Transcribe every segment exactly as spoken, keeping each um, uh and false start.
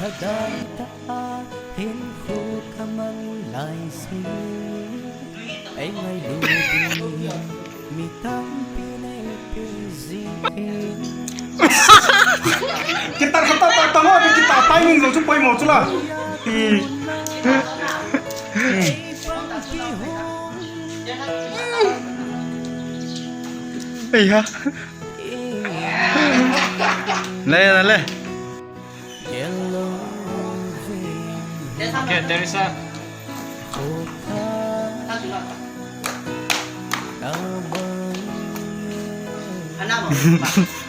Thadang tah a hinkho ka mang lai si, ei ngailut ding mi tampi nei pe jing. Kita, kita, ta, ta, mo, kita, timing jong chu poimo chu la. Ti. Ei ha. Le, le, le. Okay, Teresa.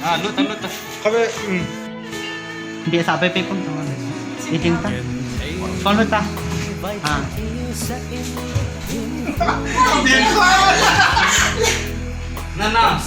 Ah, lut ta, lut ta. Kabe, mm. Biasa pe pe pun sama. Ini ta. Kon lut ta. Ah. Nana.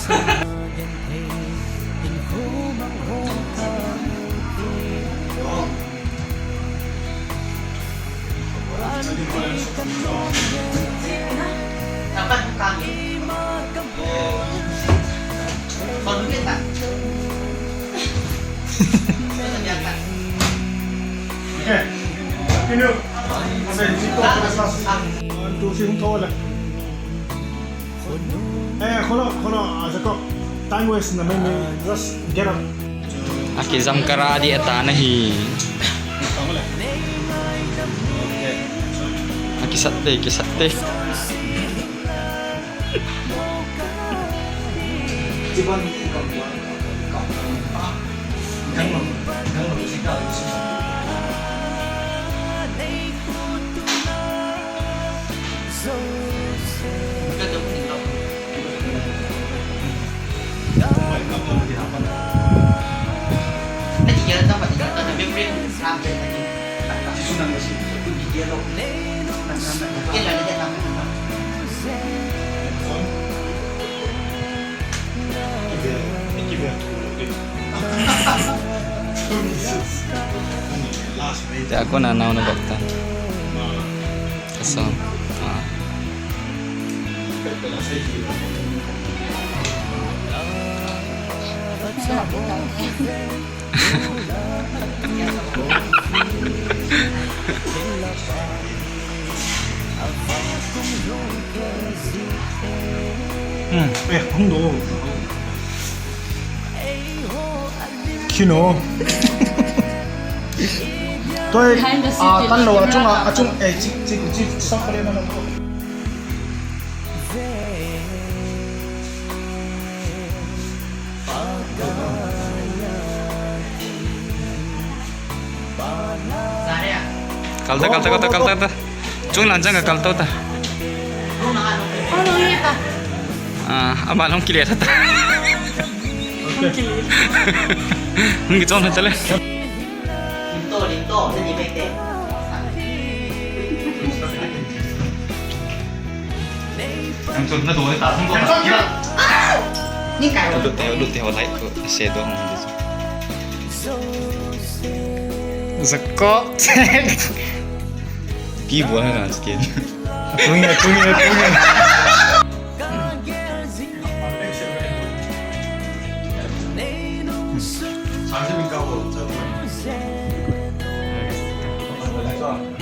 Okay. Continue. Okay, one, two, three, hung tho le. Eh, hold on, hold on, ah, Jacob. Time waste na, maybe just get up. Akijam kara di ata nahi. Akisat te, kisat te. Te ako na nauna bakta. Kasam. Ah. Hmm, eh, hung do. Kino. Toi, behind the scene, ah, tan lo, achung, ah, achung, eh, chi, chi, chi, chi, sa pare na lo. Kalta, kalta, kalta, kalta, kalta. Chung lang jang kalta ta. Ano hita? Ah, ama long kile ta. Hung kichon ta le. Linto, linto, na ni mete. Ang sunod na doon, taas ang doon. Ni kayo. Lut te, lut te, wala ito. Sedo ang dito. Zako. Pi buwan na lang skin. Tungi, tungi, tungi.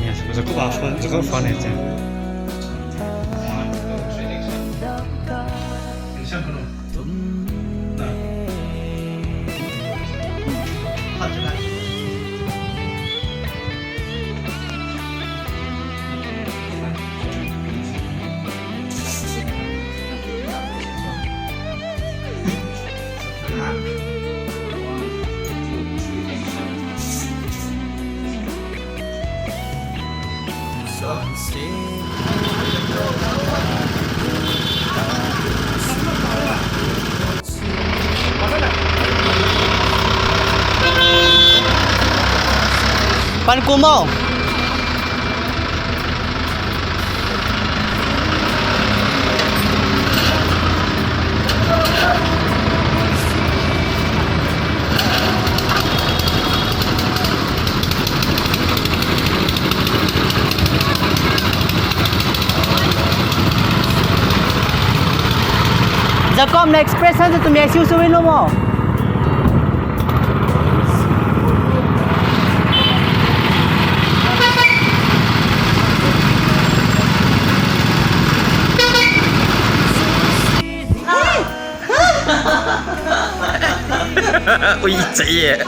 Yes, zako pa, zako pa ne. Pan kumo. Jacob na expression tu mi siu siu lo mo. Ui, chai e.